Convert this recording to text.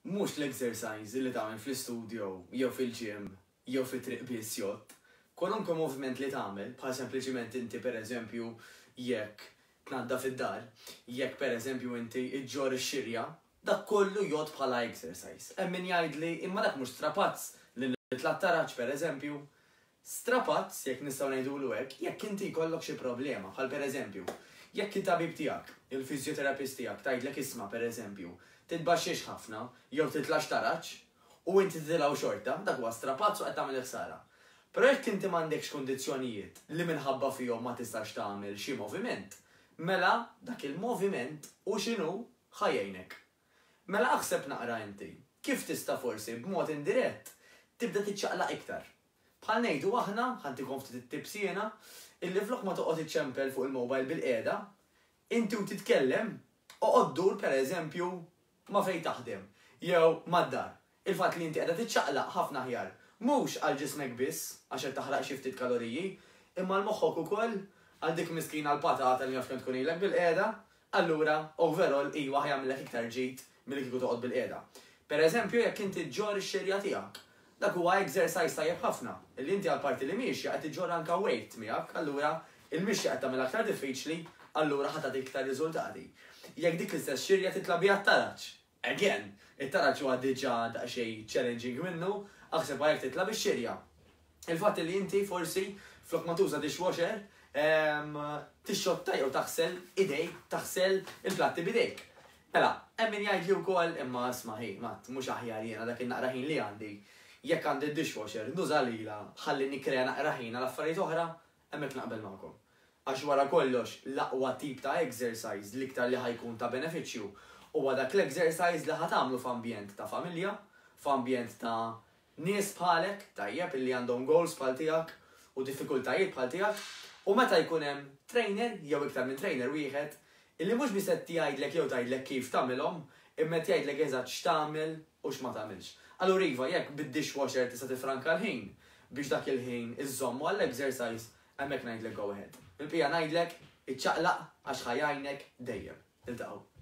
Mhux l-exercise li tagħmel fl-istudio jew fil-gym jew fit-triq biss jgħodd. Kwalunkwe moviment li tagħmel, bħal sempliċiment inti, pereżempju, jekk tnaddaf id-dar, jekk, pereżempju, inti ġġorr ix-xirja, dak kollu jgħodd bħala exercise. Hemm min jgħidli, imma dak mhux strapazz li nitla' t-taraġ, pereżempju. Strapazz, jekk nistgħu ngħidulu hekk, jekk inti jkollok xi problema, bħal pereżempju, jekk it-tabib tiegħek, il-fiżjoterapist tiegħek tgħidlek isma' pereżempju, titbaxxiex ħafna jew titlax taraġ, u inti titilgħu xorta, dak huwa strapazz u qed tagħmel il-ħsara. Però jekk inti m'għandekx kundizzjonijiet li minħabba fihom ma tistax tagħmel xi moviment, mela dak il-moviment hu x'inhu ħa jgħinek. Mela aħseb naqra inti, kif tista' forsi b'mod indirett tibda tiċċaqlaq iktar. Bħal ngħidu aħna, ħa ntikom ftit it-tips jiena, illi flok ma toqgħod iċċempel fuq il-mobile bilqiegħda, inti u titkellem, oqgħod dur pereżempju ma' fejn taħdem jew mad-dar. Il-fatt li inti qiegħda tiċċaqlaq ħafna aħjar, mhux għal ġismek biss, għax qed taħraq xi ftit kaloriji, imma għal moħħok ukoll, għal dik miskina l-patata li naf kemm tkun ilek bilqiegħda, allura overall iwa ħa jagħmillek iktar ġid milli kieku toqgħod bilqiegħda. Per eżempju jekk inti ġġorr ix-xirja tiegħek, dak huwa exercise tajjeb ħafna, illi inti għall-parti li miexja qed iġġorr anke weight miegħek, allura il-mixja qed tagħmilha aktar diffiċli, allura ħa tagħtik iktar riżultati. Jekk dik l-istess xirja titla' biha t-taraġ, again, it-taraġ huwa diġà daqsxejn challenging minnu, aħseb jekk titla' bix-xirja. Il-fatt li inti forsi flok ma tuża dishwasher, tixxotta jew taħsel idejk, taħsel il-platti bidejk. Mela, hemm min jgħidli wkoll imma isma' ħi, Matt, mhux aħjar jiena dak in-naqra ħin li għandi, jekk għandi d-dishwasher, nuża lilha ħalli nikkrea naqra ħin għal affarijiet oħra, hemmhekk naqbel magħkom. Għax wara kollox, l-aqwa tip ta' exercise, l-iktar li ħa jkun ta' benefiċċju, huwa dak l-exercise li ħa tagħmlu f'ambjent ta' familja, f'ambjent ta' nies bħalek, tajjeb, illi għandhom goals bħal tiegħek u diffikultajiet bħal tiegħek, u meta jkun hemm trainer jew iktar minn trainer wieħed illi mhux biss qed jgħidlek jew tgħidlek kif tagħmilhom, imma qed jgħidlek eżatt x'tagħmel u x'ma tagħmilx. Allura iva, jekk bid-dishwasher tista' tifranka l-ħin biex dak il-ħin iżżommu għall-exercise, hemmhekk ngħidlek go ahead. Il-bqija ngħidlek iċċaqlaq għax ħa jgħinek dejjem. Niltaqgħu.